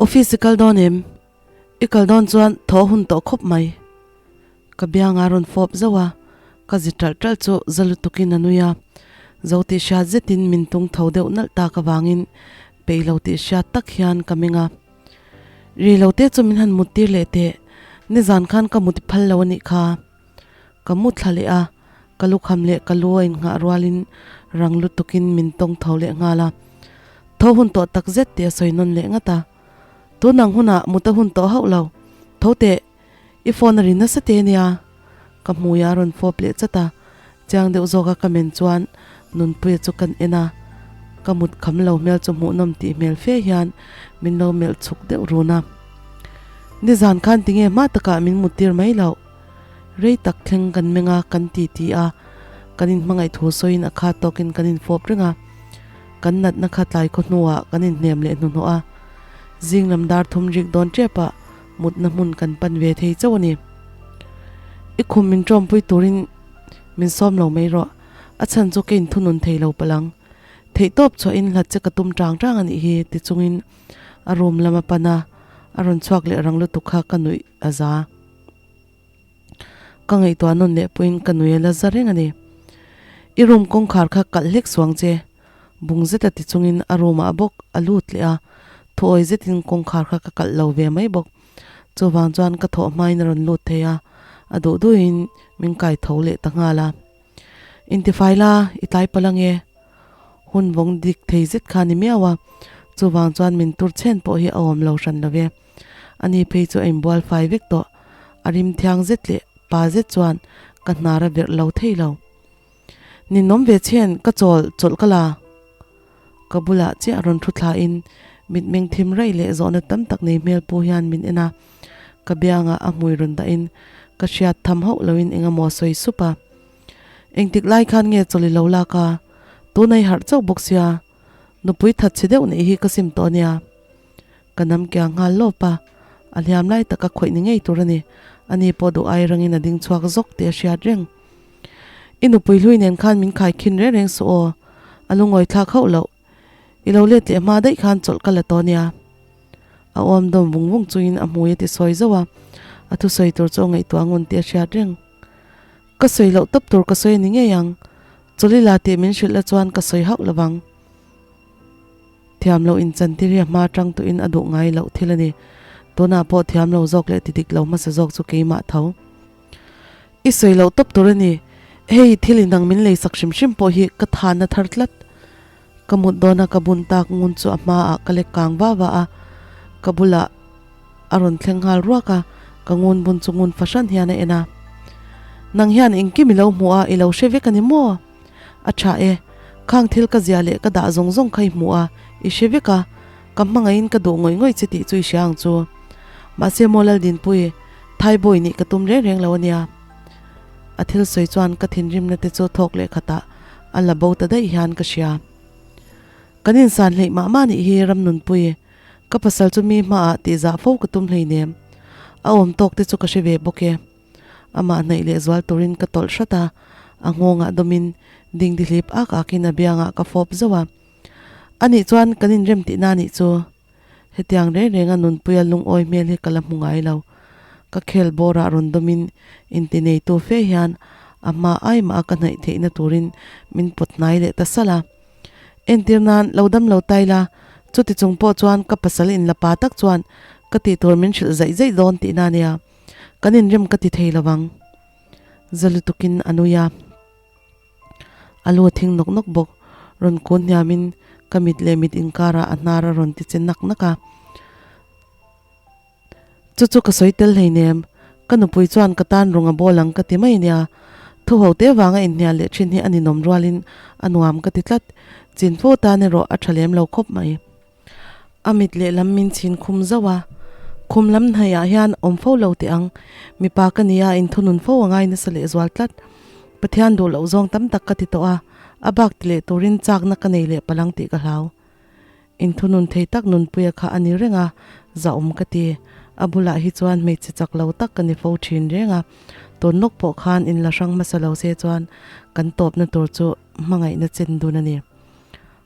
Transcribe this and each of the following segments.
Office i kal dawn em? I kal dawn chuan thaw hun tawh khawp mai. Ka bianga rawn fawp zauh a, ka zi ṭalh ṭalh chu za lutukin a nui a. Zo tih hriat zetin min tung tho deuh nalh tak avangin peih lo tih hriat tak hian ka meng a. Ri lo te chu min han mut tir leh teh, nizan khan ka mut i phal lo a nih kha. Ka mu thla leh a, ka lukham leh ka lu a innghah rualin rang lutukin min tawng tho leh nghal a. Tho hun tawh tak zet tih a sawi nawn leh ngat a. Tun ang hunah mut a hun tawh hauh lo. Tho teh, i phone a ri nasa te nia. Ka hmui a rawn fawp leh chat a, chiang deuh zawka ka men chuan Nunpuia chu kan en a, ka mut kham lo hmel chu hmuhnawm tih hmel fe hian min lo melh chhuk deuh run a. Nizan khan tinge hma takah min mut tir mai loh. Rei tak thleng kan meng a, kan ti ti a, kan inhmangaih thu sawiin a khat tawkin kan infawp reng a. Kan natna kha tlai khaw hnuah kan inhnem leh hnuhnawh a, zing lam dar thum rik dawn tepah mutna hmun kan pan ve thei chauh a ni. I khum min tawmpui turin min sawm lo mai rawh, a chhan chu ka inthunun thei lo palh ang. Theihtawp chhuahin hlat che ka tum tang tang a nih hi ti chungin a room lam a pan a, a rawn chhuak leh rang lutuk kha ka nuih a za. Ka ngaihtuah nawn leh pawhin ka nui a la za reng a ni. I room kawngkhar kha kalh hlek suang che. Bung zeta ti chungin a room ah bawk a lut leh a, thuawi zetin kawngkhar kha ka kalh lo ve mai bawk. Chuvang chuan ka thawh hmain a rawn lut thei a, a duh duhin min kai tho leh ta nghal a. Intifai la, i tlai palh ange. Hun vawng dik thei zet kha a ni miau a, chuvang chuan min tur chhen pawh hi a awm lo hran lo ve. Ani phei chu a inbual fai vek tawh. A rim thiang zet leh pa zet chuan ka hnar a verh lo thei lo. Ninawm ve chhen ka chawl chawlh ka la. Ka bulah chiah rawn thu thlain mitmeng thim raih leh zawhna tam tak nei hmel pu hian min en a. Ka biangah a hmui rawn dahin ka hriat tham hauh loin eng emaw a sawi sup a. Engtik lai khan nge chawlh i lo lak a? Tunai harh chauh bawk sia. Nupui that chhe deuh neih hi ka sim tawh ania. Ka nam kiang nghal lawp a, a hliam lai tak a khawih ni ngei tur a ni. Ani pawh duh ai rangin a ding chhuak zawk tih a hriat reng. I nupui hlui nen khan min khai khin reng reng suh aw, a lungawi thlak hauh loh. I lo let leh hma daih khan chawlh ka la tawh nia. A awm dawm vung vung chungin a hmui a ti sawi zauh a, a thusawi tur chu a ngaihtuah ngun tih a hriat reng. Ka sawi loh tawp tur ka sawi a ni ngei ang, chawlila tih min hrilh la chuan ka sawi hauh lovang. Thiam loh inchantir hi a hma atang tuin a duh ngai loh thil a ni. Tunah pawh thiam lo zawk leh ti dik lo hmasa zawk chu keimah tho. I sawi loh tawp tur a ni. Hei thil inang min lei sak hrim hrim pawh hi ka than a thar tlat. Ka mut dawna ka bun tak ngun chu a hmaah ka lek kang va va a, ka bulah a rawn thleng nghal ruak a, ka ngun bun chu ngun fahran hian a en a. Nang hian engkim i lo hmuh a, i lo hre vek a ni maw? A tha e, khang thil ka zia leh ka dah zawng zawng kha i hmuh a, i hre vek a, ka hmangaihin ka duh ngawih ngawih che tih chu i hria ang chu. Mahse maw Laldinpui, Thai bawi nih ka tum reng reng lo a nia. A thil sawi chuan ka thinrimna te chu thawk leh khatah a la bo ta daih hian ka hria. Kan insan hleih mah mah nih hi Ramnunpui, ka pasal chu mi hmaah tihzah fo ka tum hleinem. A awm tawk te chu ka hre ve bawk e. Amah hnaih leh zual turin ka tawlh hrat a, a nghawngah dawmin dingdi hlip ak akin a biangah ka fawp zauh a. Anih chuan kan inrem tihna anih chu. Hetiang reng renga nunpuia lungawi hmel hi ka la hmu ngai lo. Ka khel bawrah rawn dawmin inti neitu fe hian a hma ai mah a ka hnaih theihna turin min pawt hnai leh ta salh a. Entir nan lo dam lo tai la, chuti chung pawh chuan ka pasal inla pa tak chuan ka tih tur min hrilh zaih zaih dawn tihna a nia. Kan inrem ka ti thei lovang. Za lutukin a nui a. A lu a thing nawk nawk bawk. Rawn kun hniamin ka mit leh mit inkarah a hnar a rawn ti che nak nak a. Chu chu ka sawi tel hleinem. Ka nupui chuan ka tan rung a bawl ang ka ti mai nia. Thu ho te vanga inhnial leh thin hi a ninawm rualin a nuam ka ti tlat. Chin fo tan erawh a tha lem lo khawp mai. A mit lehlam min chhin khum zauh a, khum lam hnaihah hian awm fo lo teh ang, mipa ka nia inthunun fo a ngai nasa lehzual tlat. Pathian duh loh zawng tam tak ka ti tawh a, a bak ti leh turin chakna ka nei leh palang tih ka hlau. Inthunun thei tak nunpuia kha a ni reng a, zahawm ka ti. A bulah hi chuan hmeichhe chak lo tak ka ni fo thin reng a, tun lawk pawh khan inla hrang hmasa lo se chuan kan tawpna tur chu hmangaihna chen dun a ni.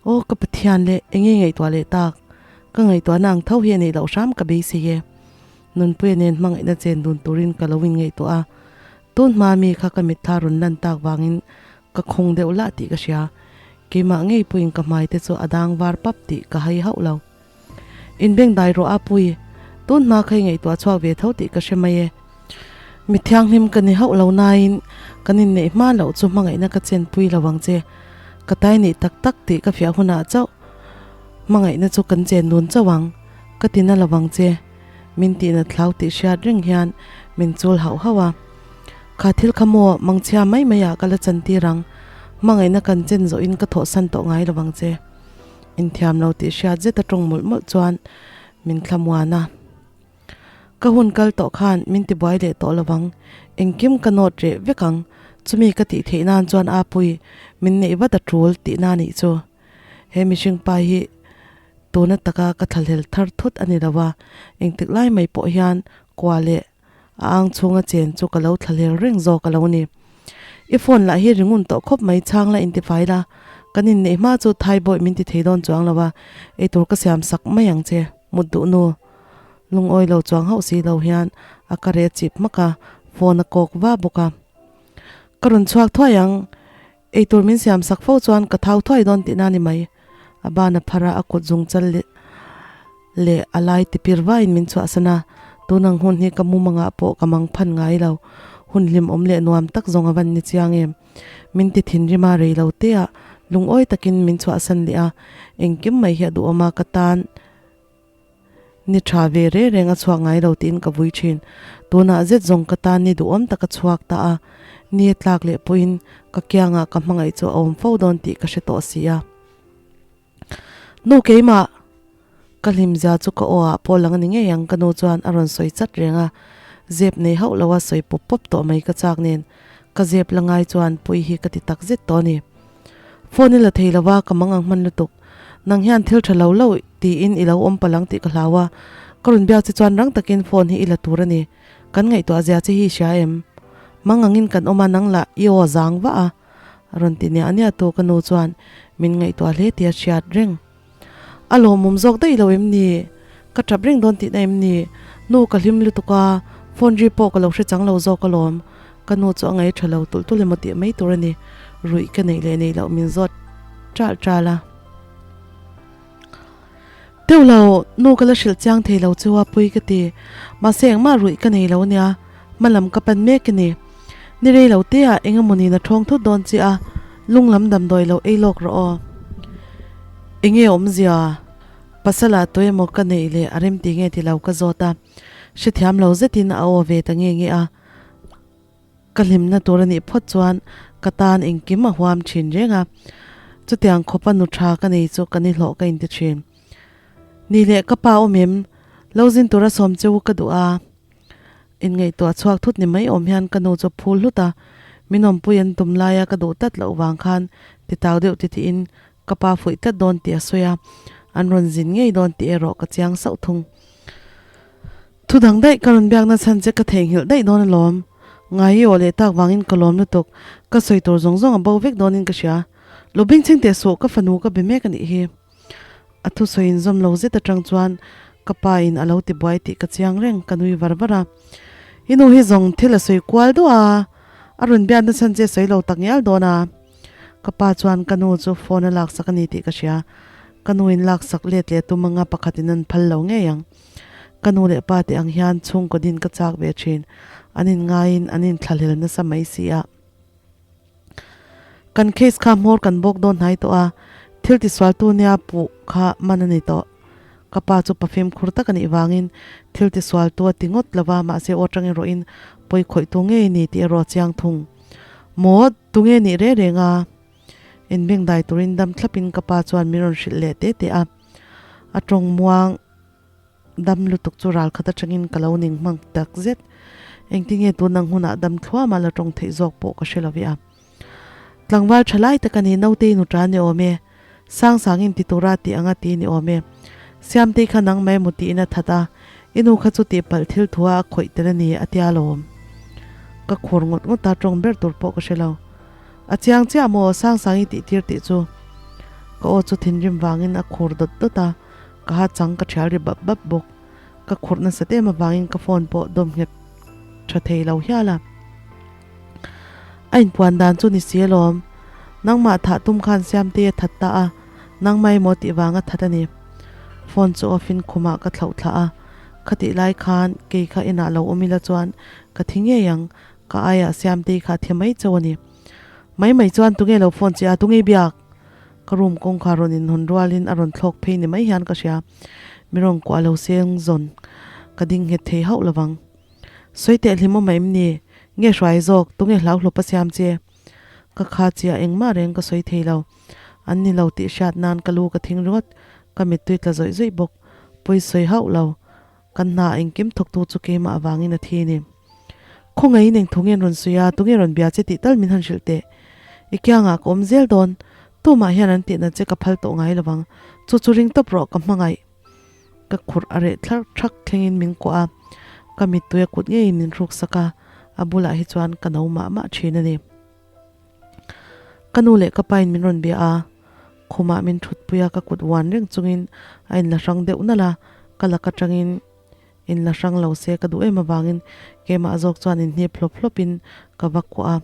Aw ka Pathian leh enge ngaihtuah leh tak? Ka ngaihtuahna ang tho hi a neih loh hram ka beisei e. Nunpuia nen hmangaihna chen dun turin ka lo inngaihtuah a, tun hma mi kha ka mitthla rawn lan tak vangin ka khawng deuh lah tih ka hria. Keimah ngei pawhin ka hmai te chu a dang var pap tih ka hai hauh lo. Inbeng dai rawh a pui, tun hma kha i ngaihtuah chhuak ve tho tih ka hre mai e. Mi thianghlim ka ni hauh lo nain kan inneih hma loh chu hmangaihna ka chenpui lo ang che. Ka tai nih tak tak tih ka fiah hunah chauh hmangaihna chu kan chen dun chauh ang. Ka ti na lovang che, min tihna thlau tih hriat reng hian min chul hauh hauh a. Kha thil kha maw mangchhia mai mai ah ka la chantir ang, hmangaihna kan chen zawhin ka thawhsan tawh ngai lovang che. Inthiam lo tih hriat zet a tawng mawlh mawlh chuan min thlamuan a. Ka hun kal tawh khan min tibuai leh tawh lovang, engkim ka nawt reh vek ang, chumi ka tih theih nan chuan Apui min neih vat a tul tihna nih chu. He mihring pa hi tuna taka ka thlahlel thar thut a ni lo a, engtik lai mai pawh hian kua leh a ang chhunga chen chu ka lo thlahlel reng zawk a lo ni. I phone lah hi ringun tawh khawp mai chhang la intifai la, kan inneih hma chu Thai bawih min ti thei dawn chuang lo a, eitur ka siam sak mai ang che, mut duh nu. Lungawi lo chuang hauh si lo hian a ka re chip hmak a, phone a kawk va bawk a. Ka rawn chhuak thuai ang, Eitur min siam sak fo chuan ka thau thuai dawn tihna ni mai. A ban a phar a, a kut zung chal leh a lai tipir vaiin min chhuahsan a. Tun ang hun hi ka mumangah pawh ka mang phan ngai lo. Hun hlimawm leh nuam tak zawng a van ni chiang em. Min ti thinrim a, rei lo teah lungawi takin min chhuahsan leh a. Engkim mai hi a duhawm a, ka tan. Ni tha ve reng reng a chhuak ngai lo tiin ka vui thin. Tunah zet zawng ka tan ni duhawm tak a chhuak ta a, ni a tlak leh pawhin ka kiangah ka hmangaih chu a awm fo dawn tih ka hre tawh si a. Nu keimah! Ka hlimzia chu ka aw ah pawh lang a ni ngei ang ka nu chuan a rawn sawi chat reng a, zep nei hauh lo a sawi pawp pawp tawh mai ka chak nen ka zep la ngai chuan pui hi ka ti tak zet tawh a ni. Phone i la thei lo va ka mang ang hman lutuk. Nang hian thil tha lo lo tiin i lo awm palh ang tih ka hlau a, ka rawn biak che chuan rang takin phone hi i la tur a ni. Kan ngaihtuah zia che hi i hria em? Mang angin kan awm a, nang lah i aw zang vah a, a rawn ti niah niah tu ka nu chuan min ngaihtuah hle tia hriat reng. A lawmawm zawk daih lo em ni? Ka tap reng dawn tihna em ni? Nu ka hlim lutuk a, phone ri pawh ka lo hre chang lo zawk alawm. Ka nu chu a ngaih tha lo tulh tulh emaw tih mai tur a ni. Ruih ka neih leh neih loh min zawt ṭalh ṭalh a. Teuh lo, nu ka la hrilh chiang thei lo chu a pui ka ti. Mahse engmah ruih ka nei lo ania, hma lam ka pan mek a ni. Ni rei lo te ah eng emaw nin a ṭhawng thut dawn che a, lung lam damdawi lo ei lawk rawh aw. Enge awmzia? Pasal ah tawh emaw ka neih leh a rem ti nge ti lo ka zawt a, hrethiam lo zetin a aw ve ta nge nge a. Ka hlimna tur a nih phawt chuan ka tan engkim a huam thin reng a, chutiang khawpa nu tha ka nei chu ka nihlawh ka inti thin. Ni leh ka pa awm em? Lo zin tura sawm che u ka duh a. Inngaihtuah chhuak thut ni mai awm hian ka nu chu phul hlut a, min awmpui an tum laia ka duh tlat loh vang khan titau deuh titiin ka pa fuih tlat dawn tih a sawi a, an rawn zin ngei dawn tih erawh ka chiang sauh thung. Thu dang daih ka rawn biakna chhan che ka theihnghilh daih dawn alawm. Ngai i aw leh tak vangin ka lawm lutuk, ka sawi tur zawng zawng a bo vek dawnin ka hria. Lo bengchheng teh suh, ka fanu ka be mek a nih hi. A thusawi inzawm lo zet atang chuan ka pa in a lo ti buai tih ka chiang reng, ka nui var var a. I nu hi zawng thil a sawi kual duah a, a rawn biakna chhan che sawi lo tak ngial dawn a. Ka pa chuan ka nu chu phone a laksak a ni tih ka hria. Ka nu in laksak let leh tum anga pakhat in an phal lo ngei ang. Ka nu leh pa te ang hian chhungkaw din ka chak ve thin. An in ngaiin an in thlahlel nasa mai si a. Kan case kha hmawr kan bawk dawn hnai tawh a, thil tisualtu nia puh kha man a ni tawh. Ka pa chu pa fimkhur tak a nih vangin thil tisualtu a ti ngawt lo va, mahse aw atang erawhin pawi khawihtu ngei ni tih erawh a chiang thung. Maw, tunge nih reng reng a? Inbeng dai turin dam thlapin ka pa chuan min rawn hrilh leh teh teh a. A tawng muang dam lutuk chu ral khat atangin ka lo ning hmang tak zet. Engtinge tun ang hunah dam thluama la tawng theih zawk pawh ka hre lo ve a. Tlangval tha lai tak a ni, nautei nu ta ni awm e. Sang sangin ti tura tih anga ti ni awm e. Siamtei kha nang mai emaw tiin a that a, i nu kha chu tihpalh thil thua a khawih tel a ni a tia lawm. Ka khur ngawt ngawt a, tawng ber tur pawh ka hre lo. A chiang chiah maw Sang Sangi tih tir tih chu? Ka aw chu thinrim vangin a khur dawt dawt a. Ka ha chang ka thial ri bap bap bawk. Ka khurh nasat em avangin ka phone pawh dawm nghet tha thei lo hial a. A inpuan dan chu ni si alawm. Nangmah thah tum khan Siamtei a that ta a, nangmah emaw tih vang a that a ni. Phone chu off in khumah ka thlauh thlah a, khatih lai khan kei kha inah lo awm ila chuan ka thi ngei ang, ka aiah Siamtei kha a thi mai chauh a ni. Mai mai chuan tunge lo phone che a, tunge biak? Ka room kawngkhar rawn inhawn rualin a rawn thlawk phei ni mai hian ka hria. Mi rawn kuah lo seng zawn ka ding nghet thei hauh lovang. Sawi teh hlim awm em ni? Nge hruai zawk, tunge hlau hlawp a siam che? Ka kha chiah engmah reng ka sawi thei lo. An ni lo tih hriat nan ka lu ka thing ringawt, ka mittui tla zawih zawih bawk. Pawi sawi hauh lo. Kan hna engkim thawktu chu keimah avangin a thi ni. Khawngaihin eng thu nge an rawn sawi a, tunge rawn bia che tih tal min han hrilh teh. I kiangah ka awm zel dawn, tumah hian an tihna che ka phal tawh ngai lovang. Chu chu ring tawp rawh, ka hmangaih. Ka khurh a reh thlar thak thlengin min kuah a, ka mittui a kut ngeiin min hruk sak a, a bulah hi chuan ka no mah mah thin a ni. Ka nu leh ka pain min rawn bia a, khumah min thutpui a, ka kut uan reng chungin a inla hrang deuh nalh a, ka lak atangin inla hrang lo se ka duh em avangin keimah zawk chuan inhnip hlawp hlawpin ka va kuah a.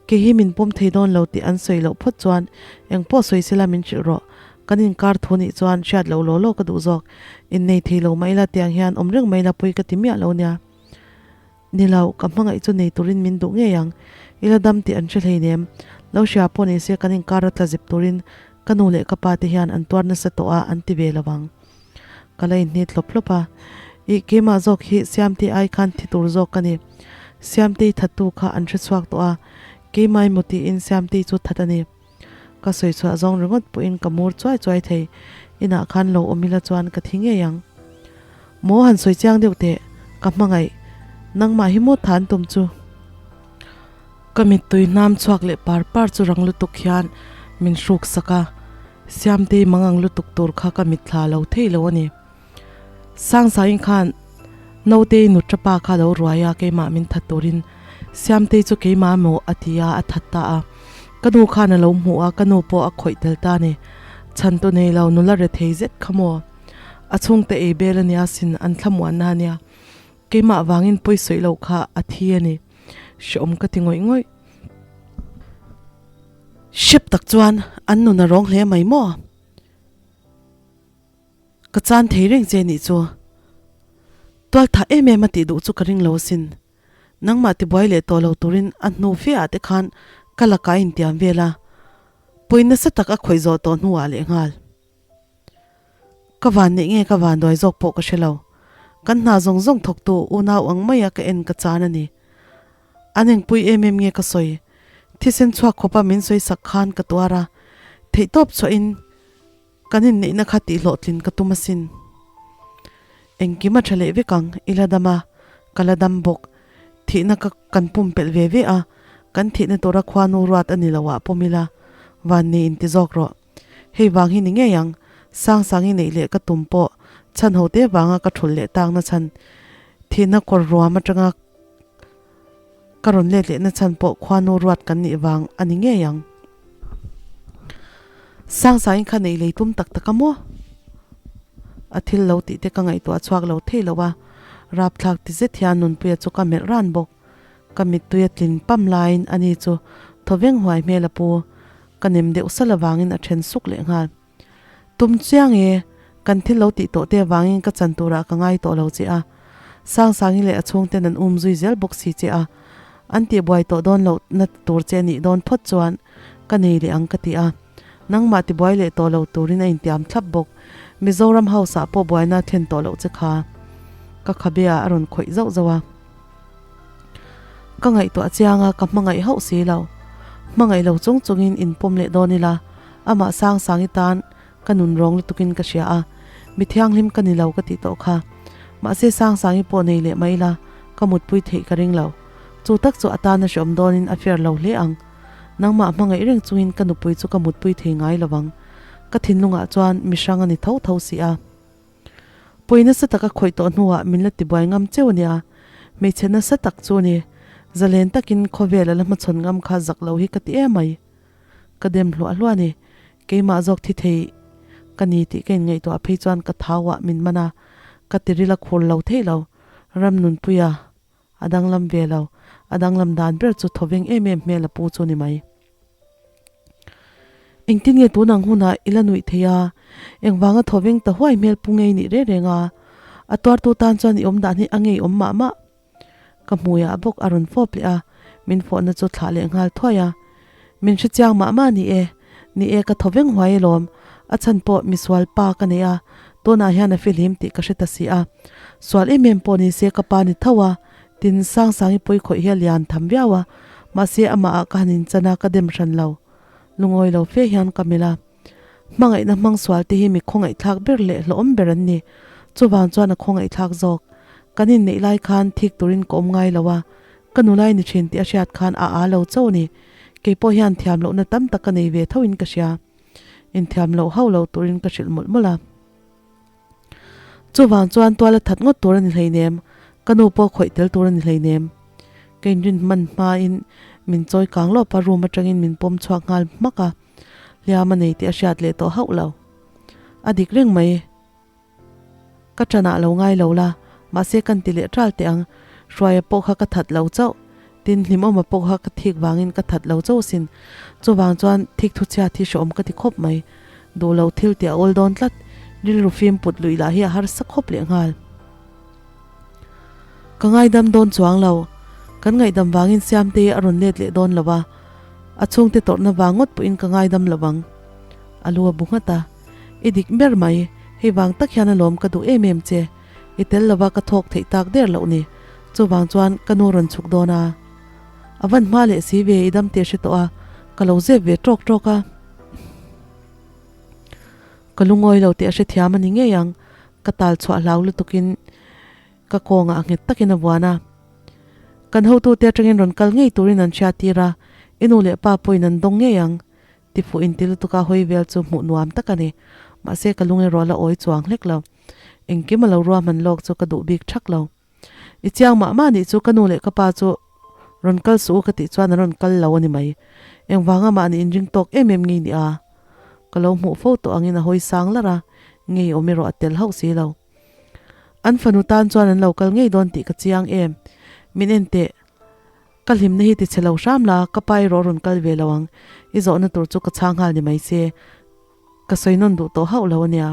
Kei hi min pawm thei dawn lo tih an sawi loh phawt chuan eng pawh sawi sela min hrilh rawh. Kan inkar thu nih chuan hriat loh law law ka duh zawk. Innei thei lo mai la tiang hian awm reng mai la pui ka ti miah lo nia. Ni lo, ka hmangaih chu nei turin min duh ngei ang. I la dam tih an hre hleinem. Lo hria pawh ni se kan inkar a tla zep turin ka nu leh ka pa te hian an tuar nasa tawh a an ti ve lo ang. Ka la inhnit hlawp hlawp a, Ih, keimah zawk hi Siamtei ai khan thi tur zawk ka ni. Siamtei thattu kha an hre chhuak tawh a, keimah emaw tiin Siamtei chu that a ni. Ka sawi chhuah zawng ringawt pawhin ka mur chuai chuai thei, inah khan lo awm ila chuan ka thi ngei ang. Maw han sawi chiang deuh teh, ka hmangaih. Nangmah hi maw than tum chu? Ka mittui hnam chhuak leh par par chu rang lutuk hian min hruk sak a, Siamtei mangang lutuk tur kha ka mitthla lo thei lo a ni. Sangsain khan Nautei nutra pa kha lo ruai a, keimah min that turin Siamtei chu keimah maw a ti a, a that ta a. Ka nu khan a lo hmu a, ka nu pawh a khawih tel ta a ni. Chhantu nei lo nula rethei zet kha maw? A chhungte ei bel a nia sin, an thlamuanna a nia. Keimah vangin pawi sawi loh kha a thi a ni. Hrehawm ka ti ngawih ngawih. Hrep tak chuan an nun a rawng hle mai maw? Ka chan thei reng che nih chu. Tual thah em em a tih duh chu ka ring lo asin. Nangmah tibuai leh tawh lo turin a hnu fe ah te khan ka lakah a intiam vel a. Pawi nasa tak a khawih zawh tawh hnuah lehnghal. Ka van neih nge ka van duai zawk pawh ka hre lo. Kan hna zawng zawng thawktu unau ang maia ka en ka chan a ni. An engpui em em nge ka sawi? Thisen chhuak khawpa min sawi sak khan ka tuar a, theihtawp chhuahin kan inneihna kha tihhlawhtlin ka tum asin. Engkim a tha leh vek ang, i la dam a, ka la dam bawk. Thihna ka kan pumpelh ve ve a, kan thihna tura khuanu ruat a ni lo ah pawm ila, van nei inti zawk rawh. Hei vang hi ni ngei ang, Sangsangi neih leh ka tum pawh chhan ho te vanga ka thulh leh takna chhan, thihna kawr ruam atanga ka rawn let lehna chhan pawh khuanu ruat kan nih vang a ni ngei ang. Sangsangi kha neih lei tum tak tak a maw? A thil lo tih te ka ngaihtuah chhuak lo thei lo a, rapthlak ti zet hian Nunpuia chu ka melh ran bawk. Ka mittui a tlin pam laiin ani chu thawveng huai hmel a pu. Ka nem deuh sal avangin a then suk leh nghal. Tum chiang e, kan thil lo tih tawh te avangin ka chan turah ka ngai tawh lo che a. Sangsangi leh a chhungten an um zui zel bawk si che a. An tih buai tawh dawn loh na tur che nih dawn phawt chuan ka nei leh ang ka ti a. Nangmah ti buai leh tawh lo turin a intiam thlap bawk. Mizoram House ah pawh buaina a thlen tawh loh che kha. Ka khabe ah a rawn khawih zauh zauh a. Ka ngaihtuah chiang a, ka hmangaih hauh si lo. Hmangaih lo chung chungin inpawm leh dawn ila, amah Sangsangi tan ka nun rawng lutukin ka hria a, mi thianghlim ka ni lo ka tih tawh kha. Mahse Sangsangi pawh nei leh mai ila, ka mutpui theih ka ring lo. Chu tak chu a tan a hreawm dawnin a fair lo hle ang. Nangmah hmangaih reng chungin ka nupui chu ka mutpui thei ngai lo vang. Ka thinlungah chuan mi hrang a ni tho tho si a. Pawi nasa taka khawih tawh hnuah min la tibuai ngam cheu a nia. Hmeichhe nasa tak chu a ni. Zalen takin khawvel a la hmachhawn ngam kha zak lo hi ka ti em mai. Ka dem hluah hluah a ni. Keimah zawk thi thei. Ka ni tih ka inngaihtuah phei chuan ka thau ah min man a, ka tiril a khur lo theih lo. Ramnunpuia a danglam ve lo, a danglam dan ber chu thawveng em em hmel a pu chu ni mai. Engtin nge tun ang hunah i la nuih thei a? Engvanga thawveng ta huai hmel pu ngei nih reng reng a? A tuartu tan chuan i awm dan hi a ngei awm mah mah. Ka hmuiah bawk a rawn fawp leh a, min fawhna chu thlah leh nghal thuai a. Min hre chiang mah mah ni e. Ni e, ka thawveng huai alawm. A chhan pawh misual pa ka nei a, tunah hian a fihlim tih ka hre ta si a. Sual em em pawh ni se ka pa ni tho a, tin Sangsangi pawi khawih hi a lian tham viau a, mahse amah ah ka han inchan a, ka dem hran lo. Lungawi lo fe hian ka melh a. Hmangaihna hmang sual te hi mi khawngaihthlak ber leh hlawhawm ber an ni. Chuvang chuan a khawngaihthlak zawk. Kan inneih lai khan thik turin ka awm ngai lo a, ka nulai ni thin tih a hriat khan a aa lo chauh a ni. Kei pawh hian thiam lohna tam tak ka nei ve tho in ka hria. Inthiam loh hauh lo turin ka hrilh mawlh mawlh a. Chuvang chuan tual a that ngawt tur a ni hleinem, ka nu pawh khawih tel tur a ni hleinem. Ka inrin hman hmain min chawi kang lawp a, room atangin min pawm chhuak nghal hmak a. Hliam a nei tih a hriat leh tawh hauh lo. A dik reng mai. Ka ṭanah lo ngai lo la, mahse kan ti leh ṭal teh ang. Hruaia pawh kha ka that lo chauh. Tin, Hlimawma pawh kha ka thik vangin ka that lo chauh sin. Chuvang chuan thik thuchhiat hi hrehawm ka ti khawp mai. Duh lo thil tih a awl dawn tlat. Rilru fim put luih lah hi a harsa khawp leh nghal. Ka ngaidam dawn chuang lo. Kan ngaihdam vangin Siamtei a rawn let leh dawn lo a. A chhungte tawrhna vang ngawt pawhin ka ngaidam lo ang. A lu a bu nghat a. I dik ber mai. Hei vang tak hian alawm ka duh em em che. I tel lova ka thawk theih tak der loh ni. Chuvang chuan ka nu rawn chhuk dawn a. A van hma leh si ve i dam teh hre tawh a. Ka lo zep ve tawk tawk a. Ka lungawi lo tih a hrethiam a ni ngei ang. Ka tal chhuah hlau lutukin ka kawngah a nghet takin a vuan a. Kan hotute atangin rawn kal ngei turin an hriat tir a, i nu leh pa pawhin an dawng ngei ang. Tifuh inti lutuka hawi vel chu hmuh nuam tak a ni. Mahse ka lung erawh la awi chuang hlek lo. Engkim a lo ruahman lawk chu ka duh bik thak lo. I chiang mah mah nih chu ka nu leh ka pa chu rawn kal suh u ka tih chuan an rawn kal lo a ni mai. Engvanga mahni inring tawk em em ngei nia? Ka lo hmuh fo tawh angin a hawi sang larh a, ngei awm erawh a tel hauh si lo. An fanu tan chuan an lo kal ngei dawn tih ka chiang em. Min en teh. Ka hlimna hi ti chhe lo hram la, ka pa erawh rawn kal ve lo ang. I zawhna tur chu ka chhang nghal ni mai se. Ka sawi nawn duh tawh hauh lo a nia.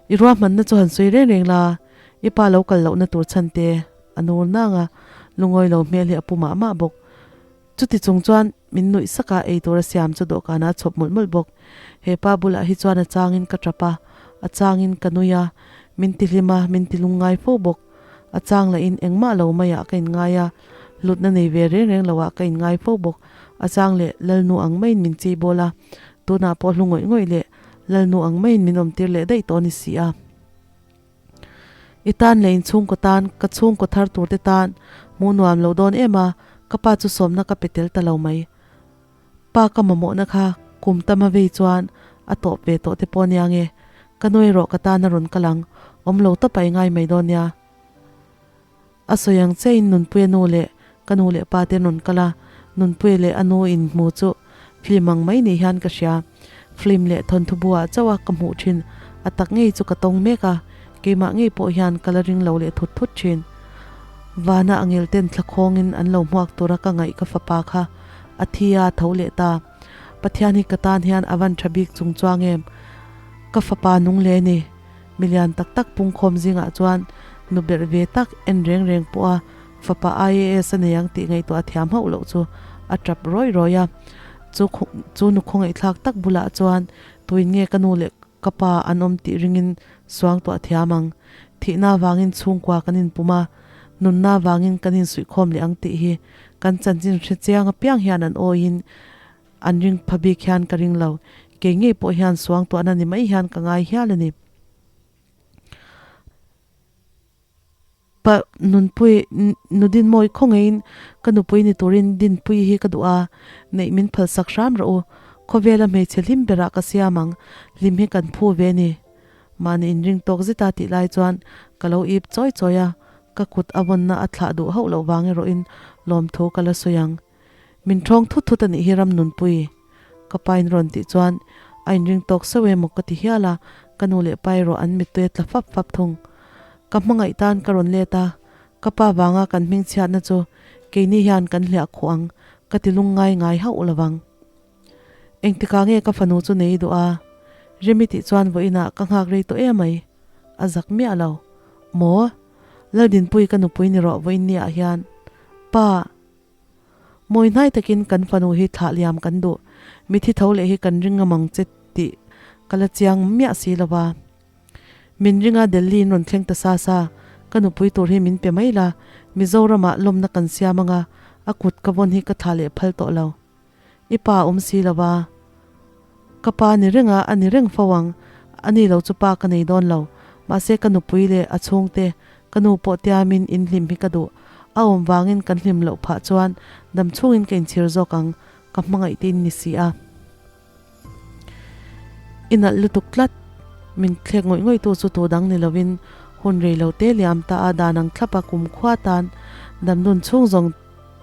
I ruahmanna chu han sawi reng reng la, i pa lo kal lohna tur chhan te a nur nang a, lungawi lo hmel hi a pu mah mah bawk. Chuti chung chuan min nuih sak a, ei tura siam chu dawhkanah a chhawp mawlh mawlh bawk. He pa bulah hi chuan a changin ka tap a, a changin ka nui a, min ti hlim a, min ti lungngai fo bawk. A chang lahin engmah lo maiah ka inngai a, hlutna nei ve reng reng loah ka inngai fo bawk. A chang leh Lalnu ang maiin min chei bawl a, tunah pawh hlu ngawih ngawih leh Lalnu ang maiin min awmtir leh daih tawh a ni si a. I tan leh inchhungkaw tan, ka chhungkaw thar turte tan hmuh nuam lo dawn em a, ka pa chu sawmna ka pe tel ta lo mai. Pa ka mamawhna kha kum tam a vei chuan a tawp ve tawh te pawh nia nge, ka nu erawh ka tan a rawn kal ang, awm lo tawp a i ngai mai dawn nia. A sawi ang chiahin Nunpuia nu leh ka nu leh pa te an rawn kal a, Nunpuia leh a nu inhmu chu film ang mai ni hian ka hria. Film leh thawnthu buah chauh a ka hmuh thin, a tak ngei chu ka tawng mek a, keimah ngei pawh hian ka la ring lo leh thut thut thin. Vana angel ten thla khawngin an lo hmuak tura ka ngaih ka fapa kha a thi a, a tho leh ta. Pathian hi ka tan hian a van tha bik chung chuang em? Ka fapa nung leh ni. Milian tak tak pungkhawm zingah chuan nu berh ve tak en reng reng pawha fapa IAS a nei ang tih ngaihtuah a thiam hauh loh chu a tap rawi rawi a. Chu chu nu khawngaihthlak tak bulah chuan tuin nge ka nu leh ka pa an awm tih ringin suangtuah thiam ang. Thihna vangin chhungkua kan inpum a, nunna vangin kan insuihkhawm leh ang tih hi kan chanchin hre chiang apiang hian an awiin An ring pha bik hian ka ring lo. Kei ngei pawh hian suangtuahna ni mai hian ka ngai hial a ni. Pa nunpui, nu Dinmawi khaw ngeiin ka nupui ni turin Dinpui hi ka duh a, neih min phalsak hram rawh u. Khawvela hmeichhe hlim berah ka siam ang, hlim hi kan phu ve ni. Mahni inring tawk zeta tih lai chuan ka lo ip chawi chawi a, ka kut a vawnna a thlah duh hauh loh vang erawhin lawmthu ka la sawi ang. Min ṭhawng thut thut a nih hi Ramnunpui, ka pa in rawn tih chuan A inring tawk sauh emaw ka ti hial a, ka nu leh pa erawh an mittui a tla fap fap thung. Ka hmangaih tan ka rawn let a, ka pa vanga kan hming chhiatna chu keini hian kan hliah khuh ang ka ti lungngai ngai hauh lo vang. Engtikah nge ka fanu chu nei duh a? Remi tih chuan vawiinah ka nghak rei tawh emai. A zak miah lo. Maw? Laldinpui ka nupui ni rawh vawiin ni ah hian. Pa! Mawi hnai takin kan fanu hi thlah liam kan duh. Mithi tho leh hi kan ring ngam ang che tih ka la chiang miah si lo va. Min ringa Delhi in rawn thleng ta sa sa, ka nupui tur hi min pe mai la, Mizoramah lawmna kan siam anga a kut ka vawn hi ka thlah leh phal tawh lo. I pa a awm si lo va. Ka pa ni reng a, a ni reng fo ang. A ni lo chu pa ka nei dawn lo. Mahse ka nupui leh a chhungte, ka nu pawh tiamin in hlim hi ka duh. A awm vangin kan hlim loh phah chuan dam chhungin ka inchhir zawk ang, ka hmangaih te in ni si a. I nalh lutuk tlat. Min thlek ngawih ngawih tu chu tu dang ni lovin hun rei lo te liam ta a dan ang thlap a kumkhua tan damdun chhung zawng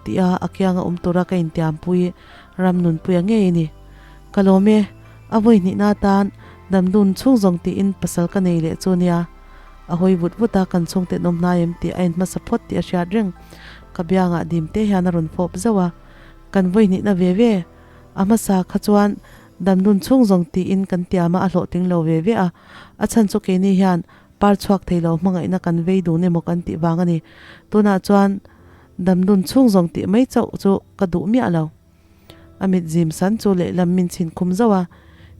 tih a a kianga awm tura ka intiampui ram nunpuia ngei a ni. Ka lawm e, a vawi hnihna atan damdun chhung zawng tiin pasal ka nei leh chu nia. A hawi vut vut a kan chhungte an awm hnai em tih a inhmasa phawt tih a hriat reng. Ka biangah dim te hian a rawn fawp zauh a, kan vawi hnihna ve ve. A hmasa kha chuan damdun chhung zawng tiin kan tiam a, a hlawhtling lo ve ve a. A chhan chu keini hian par chhuak thei lo hmangaihna kan vei dun emaw kan tih vang a ni. Tunah chuan damdun chhung zawng tih mai chauh chu ka duh miah lo. A mit zim san chu lehlam min chhin khum zauh a.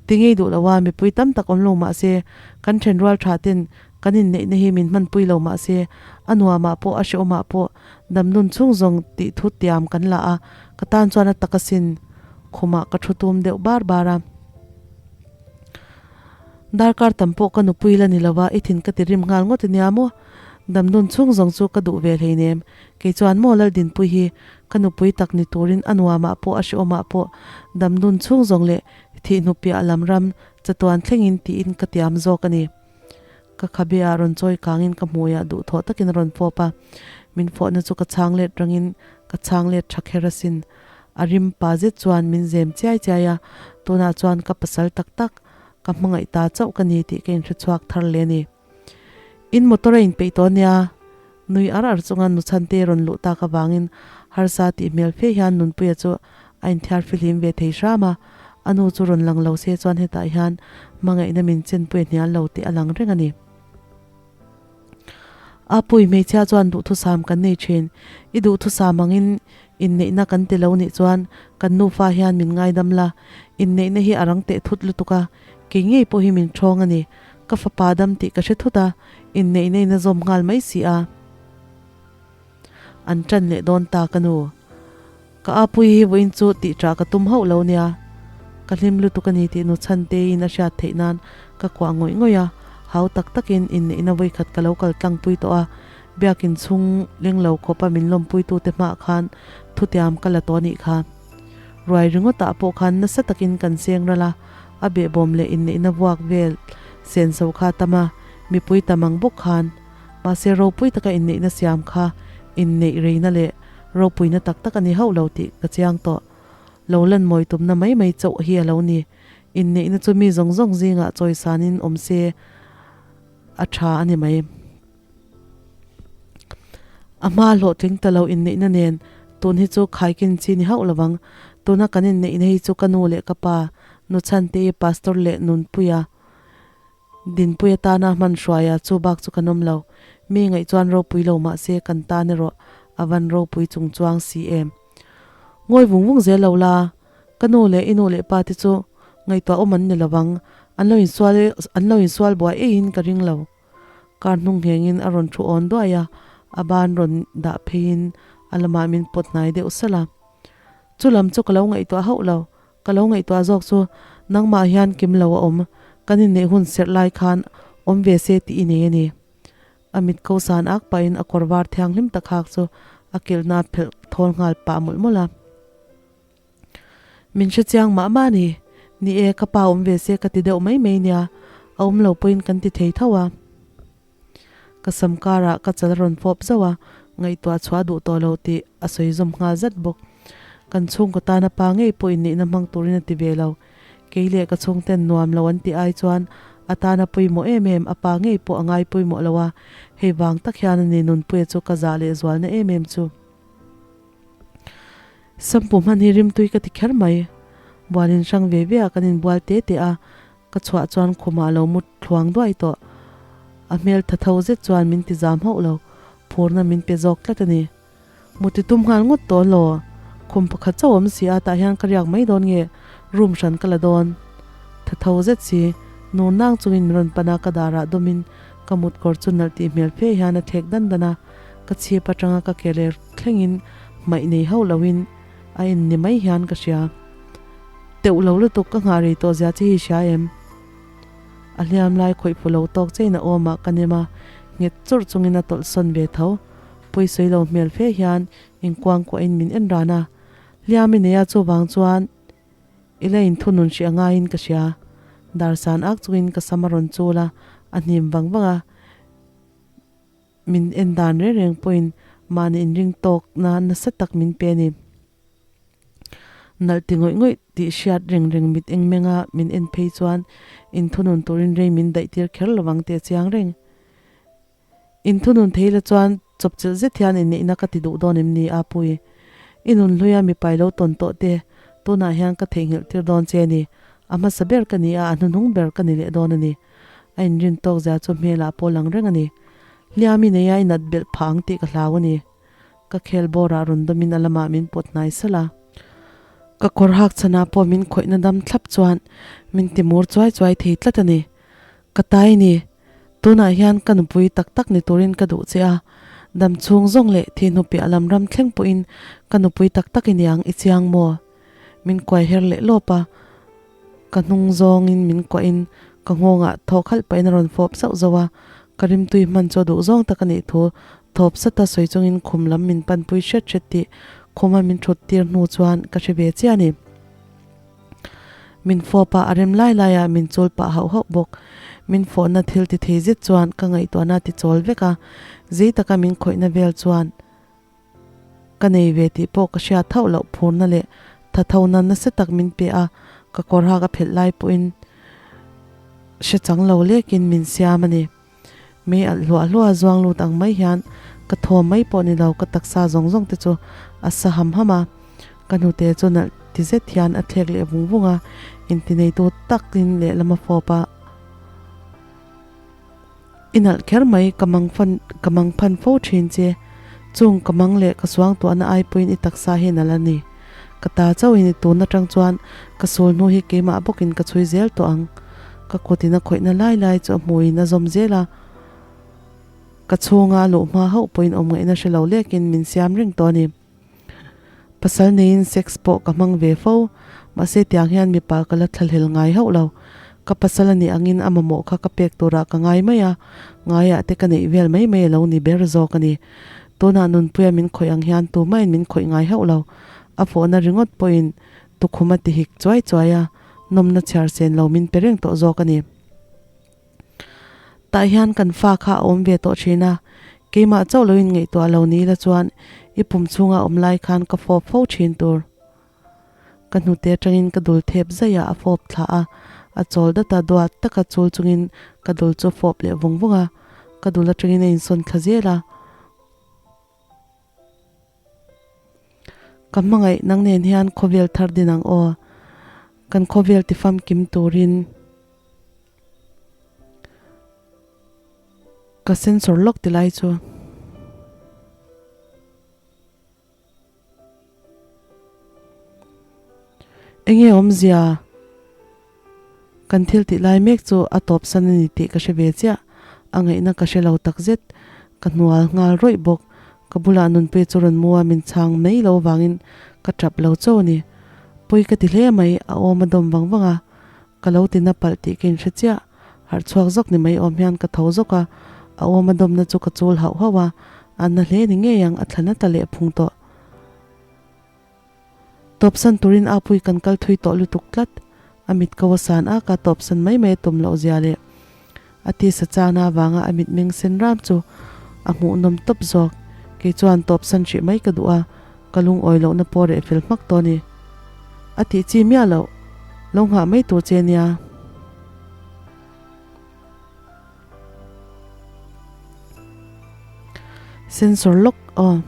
Ti ngei duh lo a, mipui tam tak awm lo mah se, kan thenrual tha ten kan inneihna hi min hmanpui lo mah se, a nuamah pawh a hrehawmah pawh damdun chhung zawng tih thu tiam kan la a, Ka tan chuan a tak asin khumah ka thu tum deuh bar bar a. Darkar tam pawh ka nupui la ni lo a, i thin ka ti rim nghal ngawt ania maw? Damdun chhung zawng chu ka duh ve hleinem. Kei chuan maw Laldinpui hi ka nupui tak ni turin a nuamah pawh a hrehawmah pawh damdun chhung zawng leh thihnu piah lam ram chatuan thlengin tiin ka tiam zawk a ni. Ka khabe ah rawn chawi kangin ka hmuiah duhthawh takin a rawn fawp a, min fawhna chu ka chhang let rangin ka chhang let tha kher asin. A rim pa zet chuan min zem chiai chiai a, tunah chuan ka pasal tak tak, ka hmangaih ta chauh ka ni tih ka inhre chhuak thar leh a ni. In motor a inpeih tawh ania, nui ar ar chunga nuchhante rawn luh tak avangin harsa tih hmel fe hian Nunpuia chu a inthiar fihlim ve thei hram a, a nu chu rawn lang lo se chuan hetah hian hmangaihna min chenpui a hnial lo tih a lang reng a ni. A pui hmeichhia chuan duhthusam kan nei thin, i duhthusam angin inneihna kan ti lo nih chuan kan nufa hian min ngaidam la, inneihna hi a rang teh thut lutuk a, kei ngei pawh hi min ṭhawng a ni, ka fapa dam tih ka hre thut a, inneihna in a zawm nghal mai si a. An ṭan leh dawn ta ka nu. Ka apui hi vawiin chu tih ṭah ka tum hauh lo nia. Ka hlim lutuk a ni tih nu Chhanteiin a hriat theih nan ka kuah ngawih ngawih a, hau tak takin inneihna vawikhat ka lo kal tlangpui tawh a, biakin chhung leng lo khawpa min lawmpuitute hmaah khan thutiam ka la tawh a nih kha. Ruai ringawtah pawh khan nasa takin kan seng ral a, a behbawm leh inneihna vuak vel senso kha a tam a, mipui tam ang bawk khan. Mahse ropui taka inneihna siam kha inneih reina leh ropuina tak tak a ni hauh lo tih ka chiang tawh. Lo lan mawi tumna mai mai chauh hi a lo ni. Inneihna chu mi zawng zawng zingah chawisanin awm se a tha a ni mai. A hma hlawhtling ta lo inneihna nen tun hi chu khaikin chi ni hauh lovang. Tuna kan inneihna hi chu ka nu leh ka pa, Nuchhante-i Pastor leh Nunpuia, Dinpui atana hman hruaia chu bak chu kan awm lo. Mi ngaih chuan ropui lo mah se kan tan erawh a van ropui chung chuang si em. Ngawi vung vung zel lo la, ka nu leh i nu leh pa te chu ngaihtuah awm an ni lovang, an lo insual an lo insual buai eiin ka ring lo. Kar hnung nghengin a rawn thu awn duai a, a ban rawn dah pheiin a lamah min pawt hnai deuh salh a. Chu lam chu ka lo ngaihtuah hauh lo, Ka lo ngaihtuah zawk chu nangmah hian kim lo a awm, kan inneih hun serh lai khan awm ve se tih i nei a ni. A mit ko san ak pahin a kawr var thianghlim tak hak chu a kilhna phelh thawl nghal pah mawlh mawlh a. Min hre chiang mah mah a ni. Ni e, ka pa awm ve se ka ti deuh mai mai nia, a awm lo pawhin kan ti thei tho a. Ka sam karah ka chal a rawn fawp zauh a, ngaihtuah chhuah a duh tawh lo tih a sawi zawm nghal zat bawk. Kan chhungkaw tana pa ngei pawh inneihna hmang turin a ti ve lo. Kei leh ka chhungten nuam lo an tih ai chuan a tana pawimawh em em, a pa ngei pawh a ngai pawimawh lo a, hei vang tak hian a ni Nunpuia chu ka zah leh zualna em em chu. Sampu hman hi rimtui ka ti kher mai. Bual in hrang ve ve a kan inbual te te a, ka chhuah chuan khumah a lo mu thluang duai tawh. A hmel tha tho zet chuan min ti zam hauh lo, phurna min pe zawk tlat a ni. Mu ti tum nghal ngawt tawh law. Khum pakhat chauh awm si a, tah hian ka riak mai dawn nge room hran ka la dawn. Tha tho zet si, nur nang chungin min rawn pan a, ka darah dawmin ka mut kawr chu nalh tih hmel fe hian a thlek dan dan a, ka chhip atanga ka ke ler thlengin hmaih nei hauh loin a en ni mai hian ka hria. Teuh lo lutuk ka nghah rei tawh zia che hi hria em? A hliam lai khawih fu lo tawk chein a awmah ka nem a, nghet churh chungin a tawlh sawn ve tho. Pawisawi lo hmel fe hian inkuang kuahin min en ran a, hliam i nei a chuvang chuan i la inthunun hrih a ngaiin ka hria. Dar san ak chungin ka sam a rawn chul a, a hnim vang vang a. Min en dan reng reng pawhin mahni inring tawkna nasa tak min pe a ni. Nalh ti ngawih ngawih tih hriat reng reng mit eng menga min en phei chuan inthunun turin rei min daih tir kher lovang tih a chiang reng. Inthunun thei la chuan chawpchilh zet hian inneihna ka ti duh dawn em ni a Pui? I nun hluia mipai lo tawn tawh te, tunah hian ka theihnghilh tir dawn che a ni. A hmasa ber ka ni a, a hnuhnung ber ka ni leh dawn a ni. A inrin tawk zia chu hmelah pawh lang reng a ni. Hliam i nei a, i nat belh phah ang tih ka hlau a ni. Ka khel bawrah rawn dawmin a lamah min pawt hnai salh a. Ka kawr hak chhanah pawh min khawihna dam thlap chuan min ti mur chuai chuai thei tlat a ni. Ka tai ni. Tunah hian ka nupui tak tak ni turin ka duh che a. Dam chhung zawng leh thi hnu piah lam ram thleng pawhin ka nupui tak tak i niang i chiang maw? Min kuai her leh lawp a. Ka hnung zawngin min kuahin ka nghawngah thaw khalh pahin a rawn fawp zauh zauh a, ka rimtui hman chu a duh zawng tak a nih thu thawp sata sawi chungin khum lam min panpui hret hret tih khuma min thut tir hnu chuan ka hre ve chiah a ni. Min fawp a, a rem lai laiah min chul pah hauh hauh bawk. Min fawhna thil ti thei zet chuan ka ngaihtuahna a ti chawl vek a, zei taka min khawihna vel chuan Ka nei ve tih pawh ka hriat thauh loh phurna leh thathona nasa tak min pe a, ka kawr hak a phelh lai pawhin hre chang lo lekin min siam a ni. Mei alh hluah hluah zuang lut ang mai hian ka thawm mai pawh ni lo ka taksa zawng zawng te chu a sa ham ham a, ka hnute chu nalh ti zet hian a thlek leh vung vung a, intineitu takin lehlam a fawp a. I nalh kher mai, ka mang fan, ka mang phan fo thin che. Chung ka mang leh ka suangtuahna ai pawhin i taksa hi nalh a ni. Ka ta chauhin i tun atang chuan ka sul hnu hi keimah bawkin ka chhui zel tawh ang. Ka kutin a khawihna lai lai chu a hmuiin a zawm zel a. Ka chhunga a luh hma hauh pawhin awm ngaihna hre lo lekin min siam reng tawh a ni. Pasal neiin sex pawh ka hmang ve fo, mahse tiang hian mipa ka la thlahlel ngai hauh lo. Ka pasal a nih angin a mamawh kha ka pek turah ka ngai mai a, ngaiah te ka neih vel mai mai a lo ni ber zawk a ni. Tunah Nunpuia min khawih ang hian tumahin min khawih ngai hauh lo. A fawhna ringawt pawhin tukhum a ti hik chuai chuai a, nawmna chhiar sen lo min pe reng tawh zawk a ni. Tah hian kan fa kha a awm ve tawh thin a, keimah chauh lo in ngaihtuah lo ni ila chuan i pum chhunga awm lai khan ka fawp fo thin tur. Ka hnute atangin ka dul thep zaih a, a fawp thla a, a chawl dat a, duat taka chul chungin ka dul chu a fawp leh vung vung a, ka dul atangin a insawn thla zel a. Ka hmangaih nang nen hian khawvel thar din ang aw, kan khawvel ti famkim turin ka sensor lawk ti lai chu. Enge awmzia kan thil tih lai mek chu a tawp san a ni tih ka hre ve chiah, a ngaihna ka hre lo takzet, ka hnual nghal rawih bawk, ka bulah Nunpuia chu rawn mu a min chhang mai lo vangin ka tap lo chauh a ni, pawi ka ti hle mai a awm a dawm vang vang a, ka lo ti na palh tih ka inhre chiah, harh chhuak zawk ni mai awm hian ka tho zawk a, a awm a dawmna chu ka chul hauh hauh a, a na hle ni ngei ang a thla nata leh phung tawh. Tawpsan turin a pui kan kal thui tawh lutuk tlat, a mit ko a san ak a, tawpsan mai mai a tum loh zia leh a tisa chana avanga a mitmeng sen ram chu a hmuhnawm tawp zawk. Kei chuan tawpsan hrih mai ka duh a, ka lungawi lohna pawh reh fel hmak tawh a ni. A tih chi miah loh. Lo nghah mai tur che nia. Sensor lock aw.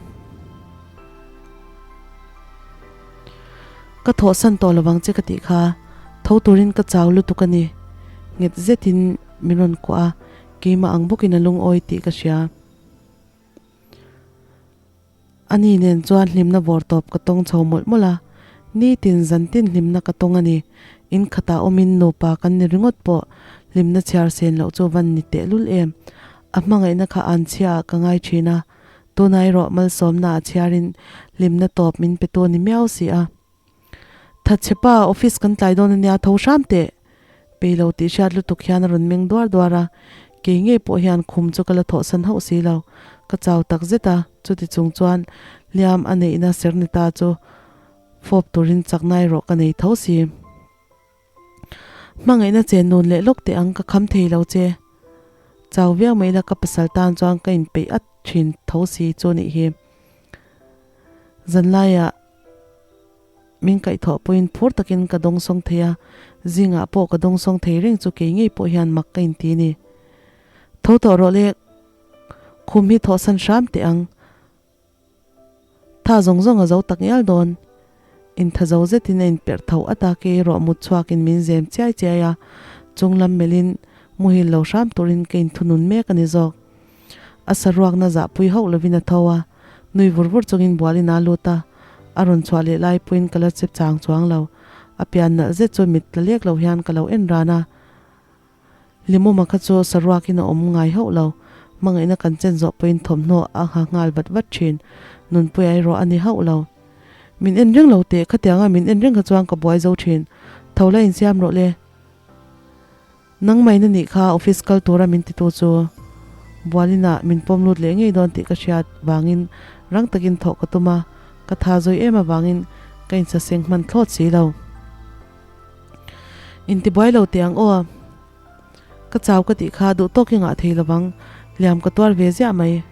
Ka thawhsan tawh lovang che ka tih kha tho turin ka chau lutuk a ni. Nghet zetin min rawn kuah a, keimah ang bawkin a lungawi tih ka hria. Ani nen chuan hlimna vawr tawp ka tawng chho mawlh mawlh a, nitin zantin hlimna ka tawng a ni. In khatah awmin nupa kan ni ringawt pawh hlimna chhiar sen loh chu van ni tehlul em. A hmangaihna kha an chhiaah ka ngai thin a, tunah erawh malsawmna a chhiarin hlimna tawp min pe tu a ni miau si a. Thatchhe pa, office kan tlai dawn ania tho hram teh! Pei lo tih hriat lutuk hian a rawn meng duar duar a, kei ngei pawh hian khum chu ka la thawhsan hauh si lo. Ka chau tak zet a, chuti chung chuan hliam a neihna ser ni ta chu fawp turin chakna erawh ka nei tho si. Hmangaihna che nun leh lawk teh ang ka kham thei lo che. Chau viau mai la ka pasal tan chuan ka inpeih at thin tho si chu nih hi. Zanlaiah min kaihthawh pawhin phur takin ka dawngsawng thei a, zingah pawh ka dawngsawng thei reng chu kei ngei pawh hian mak ka inti a ni. Tho tawh rawh le, khum hi thawhsan hram teh ang. Tha zawng zawng a zo tak ngial dawn. Intha zo zetin a inperh tho at a, kei erawh mut chhuakin min zem chiai chiai a, chung lam melhin muhil lo hram turin ka inthunun mek a ni zawk. A saruakna zahpui hauh lovin a tho a, nui vur vur chungin bualin aa lut a, a rawn chhuah leh lai pawhin ka la chep chang chuang lo. A pian nalh zet chu mit tla lek lo hian ka lo en ran a. Limawma kha chu saruakin a awm ngai hauh lo. Hmangaihna kan chen zawh pawhin thawmhnaw a ngha nghal vat vat thin. Nunpuia erawh a ni hauh lo. Min en reng lo teh, khatianga min en reng kha chuan ka buai zo thin. Tho la insiam rawh le. Nang mai na nih kha office kal tura min titu chu Bualinah min pawm lut leh ngei dawn tih ka hriat vangin rang takin thawh ka tum a, ka tha zawi em avangin ka insaseng hman thlawt si lo. Intibuai lo teh ang aw. Ka chau ka tih kha duh tawk i ngah thei lovang, hliam ka tuar ve ziah mai.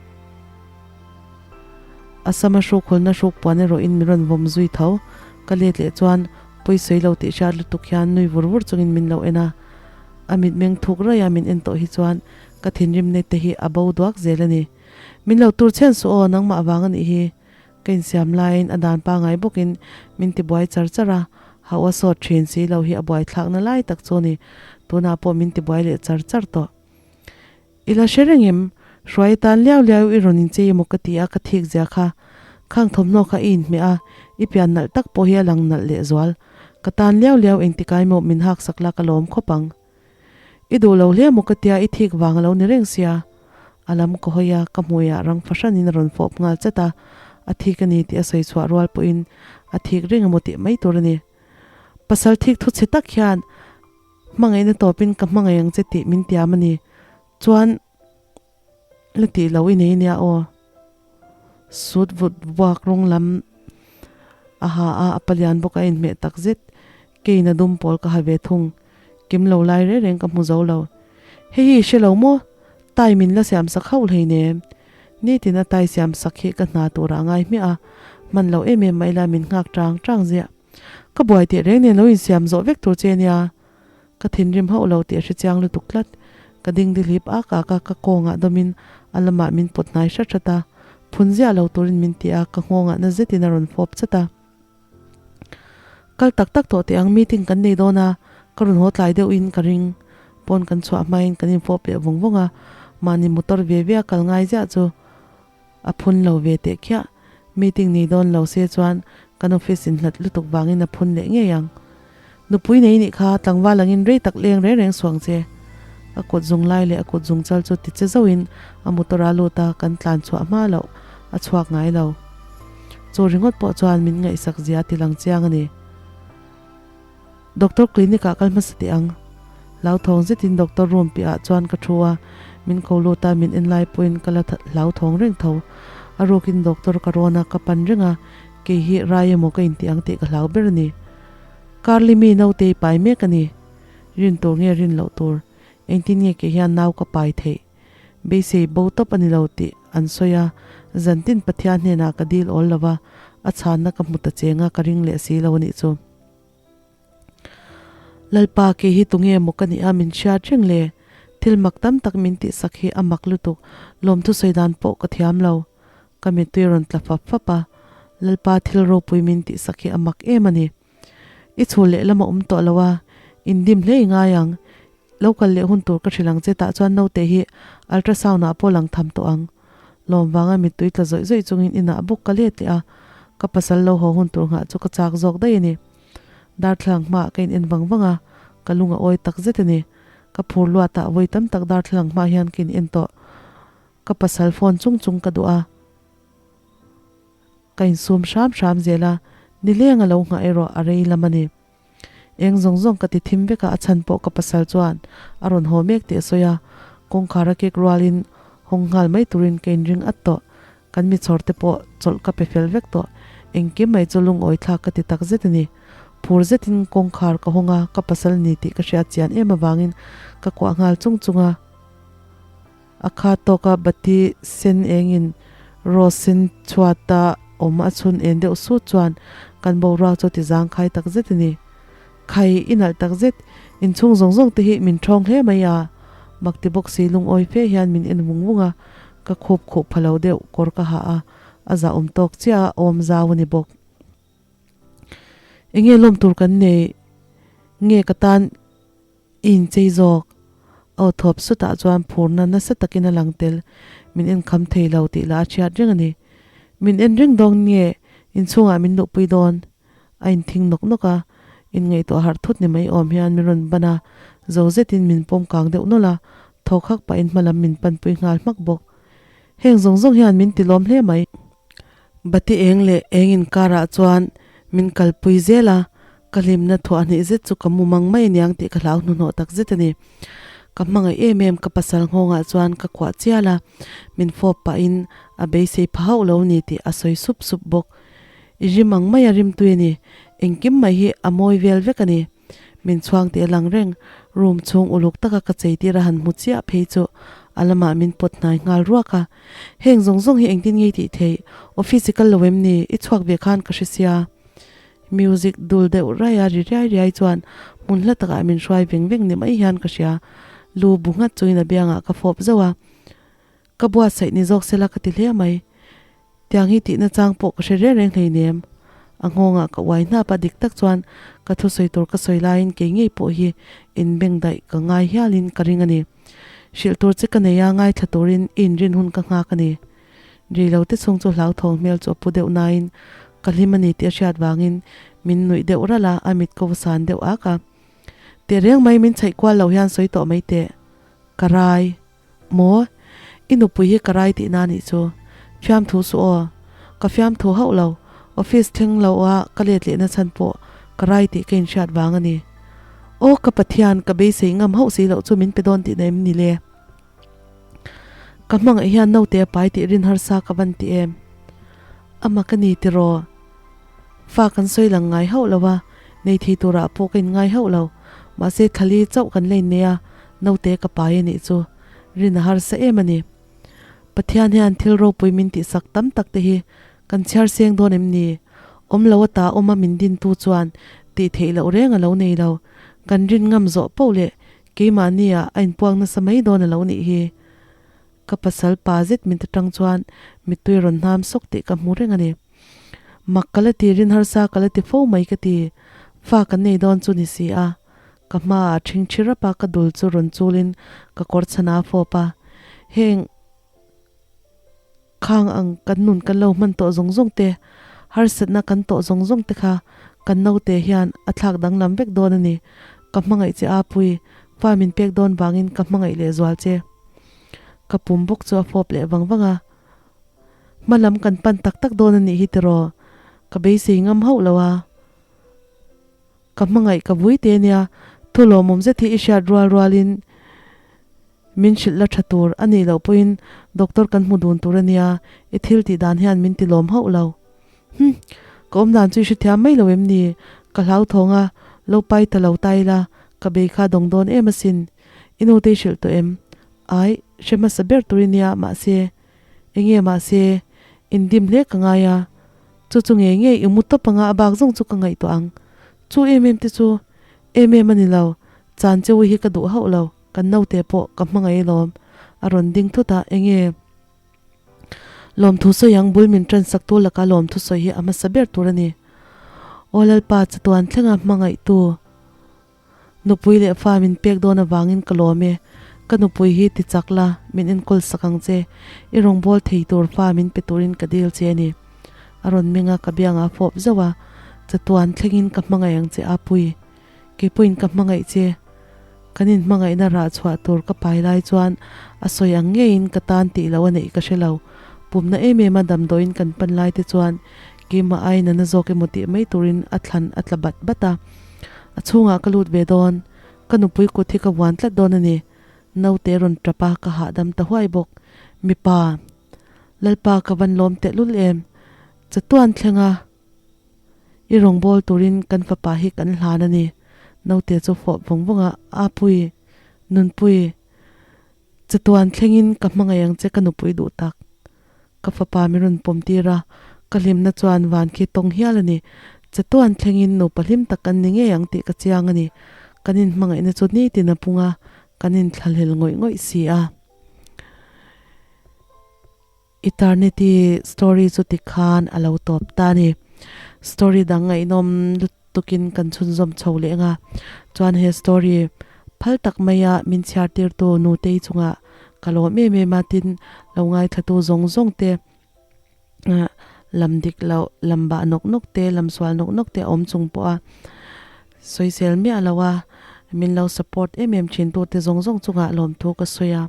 A sama hruk hawlna hruk puan erawhin min rawn vawm zui tho. Ka let leh chuan pawisawi lo tih hriat lutuk hian nui vur vur chungin min lo en a. A mitmeng thuk raih a min en tawh hi chuan ka thinrimna te hi a bo duak zel a ni. Min lo tur chhen suh aw, nangmah vang a nih hi. Ka insiam laiin a dan pangai bawkin min tibuai char char a, hauh a sawt thin si lo hi a buaithlakna lai tak chu a ni. Tunah pawh min tibuai leh char char tawh. I la hre reng em? Hruai atan liau liau i rawn inchei emaw ka ti a, ka thik zia kha. Khang thawmhnaw kha i inhmeh a, i pian nalh tak pawh hi a lang nalh lehzual. Ka tan liau liau engtikai maw min hak sak la ka lawm khawp ang. I duh lo hle maw ka tia i thik vang a lo ni reng sia. A lam ka hawi a, ka hmuiah rang fahranin a rawn fawp nghal chat a, a thik a ni tih a sawi chhuah rual pawhin a thik reng emaw tih mai tur a ni. Pasal thik thu chhe tak hian Hmangaihna tawpin ka hmangaih ang che tih min tiam a ni. Chuan la tih loh i nei nia aw. Sut vut vuak rawng lam a ha a, a palian bawk a inhmeh tak zet. Kein a dum pawl ka ha ve thung. Kim lo lai reng reng ka hmu zo lo. Hei hi i hre lo maw? Tai min la siam sak hauh hleinem. Nitin a tai siam sak hi ka hna turah a ngai hmiah a, hman loh em em mai la min nghak tang tang ziah. Ka buai teh reng nen lo insiam zawh vek tur che nia. Ka thinrim hauh lo tih a hre chiang lutuk tlat. Ka ding dihlip ak ak a, ka kawngah dawmin a lamah min pawt hnai hrat hrat a. Phun ziah lo turin min ti a, ka nghawngah na zetin a rawn fawp chat a. Kal tak tak tawh teh ang, meeting kan nei dawn a, ka rawn haw tlai deuhin ka ring. Pawn kan chhuah hmain kan infawp leh vawng vawng a, mahni motor ve ve a kal ngai ziah chu. A phun lo ve teh khiah. Meeting nei dawn lo se chuan kan office in hlat lutuk vangin a phun leh ngei ang. Nupui nei nih kha tlangval angin rei tak leng reng reng suang che. A kut zung lai leh a kut zung chal chu ti che zauhin a motor a lut a, kan tlan chhuah hma loh a chhuak ngai lo. Chu ringawt pawh chuan min ngaihsak zia ti lang chiang a ni. Doctor clinic ah kal hmasa teh ang. Hlauthawng zetin doctor room piah ah chuan ka thu a, min ko lut a, min en lai pawhin ka la hlauthawng reng tho. A rukin doctor ka rawn a, ka pan reng a, kei hi rai emaw ka intih ang tih ka hlau ber a ni. Carly mi naute i pai mek a ni. Rin tur nge rin loh tur? Engtin nge kei hian nau ka pai theih? Beisei bo tawp a ni lo tih an sawi a, zantin Pathian hnenah ka dil awl lo va, a chhanna ka hmu ta cheng a, ka ring leh si lo a nih chu. Lalpa kei hi tunge maw ka nih a min hriat reng le? Thil mak tam tak min tihsak hi a mak lutuk, lawmthu sawi dan pawh ka thiam lo. Ka mittui rawn tla fap fap a, Lalpa thil ropui min tihsak hi a mak em a ni. I chhul lehlam a awm tawh lo a, indim hle i ngai ang. Lo kal leh hun tur ka hrilh ang che tah chuan naute hi ultrasound ah pawh lang tham tawh ang. Lawm vanga mittui tla zawih zawih chungin inah bawk ka let leh a, ka pasal lo haw hun tur nghah chu ka chak zawk daih a ni. Darthlalang hmaah ka in en vang vang a, ka lung a awi tak zet a ni. Ka phur luatah vawi tam tak darthlalang hmaah hian ka in en tawh. Ka pasal phone chung chung ka duh a, ka insum hram hram zel a, nileng a lo nghah erawh a rei lam a ni. Eng zawng zawng ka ti thim vek a, a chhan pawh ka pasal chuan a rawn haw mek tih a sawi a, kawngkhar a kek rualin hawng nghal mai turin ka inring at tawh. Kan mi chhawr te pawh chawlh ka pe fel vek tawh. Engkim mai chu lungawi thlak ka ti tak zet a ni. Phur zetin kawngkhar ka hawng a, ka pasal ni tih ka hriat chian em avangin ka kuah nghal chung chung a. A kha tawka bati sen engin rose sen chhuata awm a chhun en deuh sut chuan kan boruak chu ti zangkhai tak zet a ni. Khai i nalh tak zet, inchhung zawng zawng te hi min ṭhawng hle mai a, mak ti bawk si lungawi fe hian min en vung vung a, ka khup khuh pha lo deuh kawr ka ha a, a zahawm tawk chiah a awm zau a ni bawk. Enge lawm tur kan nei nge ka tan I inchei zawk. Aw thawp sutah chuan phurna nasa takin a lang tel. Min en kham thei lo tih lah a chhiat reng a ni. Min en reng dawn nge inchhungah min luhpui dawn? A inthing nawk nawk a, inngaihtuah harh thut ni mai awm hian min rawn ban a, zo zetin min pawm kang deuh nawlh a, thawk hak pahin hmalam min panpui nghal hmak bawk. Heng zawng zawng hian min tilawm hle mai. Bati eng leh eng inkarah chuan min kalpui zel a, ka hlimna thuah hnih zet chu ka mu mang mai aniang tih ka hlau hnuhnawh tak zet a ni. Ka hmangaih em em ka pasal nghawngah chuan ka kuah chial a, min fawp pahin a beisei pha hauh lo ni tih a sawi sup sup bawk. I rim ang mai a rimtui a ni, engkim mai hi a mawi vel vek a ni. Min chhuang tih a lang reng, room chhung uluk taka ka chei tir a han hmu chiah phei chu a lamah min pawt hnai nghal ruak a. Heng zawng zawng hi engtin ngei tih theih? Office i kal lo em ni? I chhuak ve khan ka hre sia. Music dul deuh raih a ri riai riai chuan hmun hla takah min hruai veng veng ni mai hian ka hria. Lu bu nghat chungin a biangah ka fawp zauh a. Ka buatsaih ni zawk sela ka ti hle mai. Tiang hi tihna chang pawh ka hre reng reng hleinem. A nghawngah ka uai hnap a, dik tak chuan ka thusawi tur ka sawi laiin kei ngei pawh hi inbeng daih ka ngai hialin ka ring a ni. Hrilh tur che ka nei a, ngaithla turin i inrin hun ka nghak a ni. Ri lo te chhung chu hlauthawng hmel chu a pu deuh nain ka hlim a ni tih a hriat vangin min nuih deuh ralh a, a mit ko san deuh ak a. Teh reng mai min chhaih kual lo hian sawi tawh mai teh. Ka rai. Maw? I nupui hi ka rai tihna anih chu. Fiamthu suh aw. Ka fiamthu hauh lo. Office thleng lo a ka let lehna chhan pawh ka rai tih ka inhriat vang a ni. Aw ka Pathian, ka beisei ngam hauh si loh chu min pe dawn tihna em ni le? Ka hmangaih hian naute a pai tih rin harsa ka van ti em? Ama ka ni tiraw? Fa kan sawi lang ngai hauh lo a, nei thei turah pawh ka inngai hauh lo. Mahse thlali chauh kan la innei a, naute ka pai a nih chu. Rin a harsa em a ni. Pathian hian thil ropui min tihsak tam tak te hi kan chhiar seng dawn em ni? Awm lo ata awma min dintu chuan tih theih loh reng a lo nei lo. Kan rin ngam zawh poh leh keimahni ah a inpuang nasa mai dawn a lo nih hi. Ka pasal pa zet min ta tang chuan mittui rawn hnam sawk tih ka hmu reng a ni. Mak ka la ti, rin harsa ka la ti fo mai ka ti. Fa kan nei dawn chu ni si a. Ka hmaah ṭhing ṭhi rap a, ka dul chu rawn chulin ka kawr chhan a fawp a. Heng khang ang kan nun kan lo hman tawh zawng zawng te, harsatna kan tawh zawng zawng te kha kan naute hian a thlak danglam vek dawn a ni. Ka hmangaih che a pui, fa min pek dawn vangin ka hmangaih lehzual che. Ka pum bawk chu a fawp leh vang vang a. Hma lam kan pan tak tak dawn a nih hi tiraw? Ka beisei ngam hauh lo a. Ka hmangaih ka vui te nia, thu lawmawm zet hi i hriat rual rualin min hrilh la tha tur a nih loh pawhin doctor kan hmu dun tur a nia, i thil tih dan hian min ti lawm hauh lo. Hm, ka awm dan chu i hrethiam mai lo em ni? Ka hlauthawng a, lo pai ta lo ta ila, ka bei kha dawng dawn em asin. I nute i hrilh tawh em? Ai, hre hmasa ber tur i nia, mahse, enge mahse, indim hle ka ngai a. Chu chu ngei ngei i mu tawp anga a bak zawng chu ka ngaihtuah ang. Chu em em te chu. Em em a ni lo, chan che u hi ka duh hauh lo, kan naute pawh ka hmangaih alawm. A rawn ding thut a, enge lawmthu sawi ang bul min tan sak tu laka lawmthu sawi hi a hmasa ber tur a ni. Aw Lalpa chatuan thlenga hmangaihtu. Nupui leh fa min pek dawn avangin ka lawm e. Ka nupui hi ti chak la, min enkawl sak ang che. I rawngbâwl thei tur fa min pe turin ka dil che a ni. A rawn meng a, ka biangah a fawp zauh a. Chatuan thlengin ka hmangaih ang che Apui. Kei pawhin ka hmangaih che. Kan inhmangaihna rah chhuah tur ka pai lai chuan a sawi ang ngeiin ka tan tih loh a neih ka hre lo. Pumna em em a damdawiin kan pan lai te chuan keimah aiin a na zawk emaw tih mai turin a thlan a tla bat bat a. A chhungah ka lut ve dawn. Ka nupui kut hi ka vuan tlat dawn a ni. Naute rawn tap a, ka hahdam ta huai bawk. Mipa, Lalpa ka van lawm tehlul em? Chatuan thleng a, i rawngbâwl turin kan fapa hi kan hlan a ni. Naute chu fawh vawng vawng a, Apui, Nunpui, chatuan thlengin ka hmangaih ang che ka nupui duh tak. Ka fapa min rawn pawm tir a, ka hlimna chuan van khi tawng hial a ni. Chatuan thlengin nupa hlim tak kan ni ngei ang tih ka chiang a ni. Kan inhmangaihna chu nitin a pung a, kan inthlahlel ngawih ngawih si a. Eternity story chu tikhan a lo tawp ta a ni. Story dang ngaihnawm lutukin kan chhunzawm chho leh ang a, chuan he story phal tak maia min chhiar tirtu Nutei chungah ka lawm em em a, tin lo ngaithlatu zawng zawng te lam dik loh, lam bah nawk nawk te, lam sual nawk nawk te a awm chung pawh a sawisel miah lo a, min lo support em em thin tu te zawng zawng chungah lawmthu ka sawi a.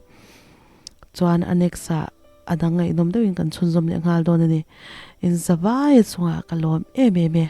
Chuan a next ah a dang ngaihnawm deuhin kan chhunzawm leh nghal dawn a ni. Inzavaia chungah ka lawm em em e.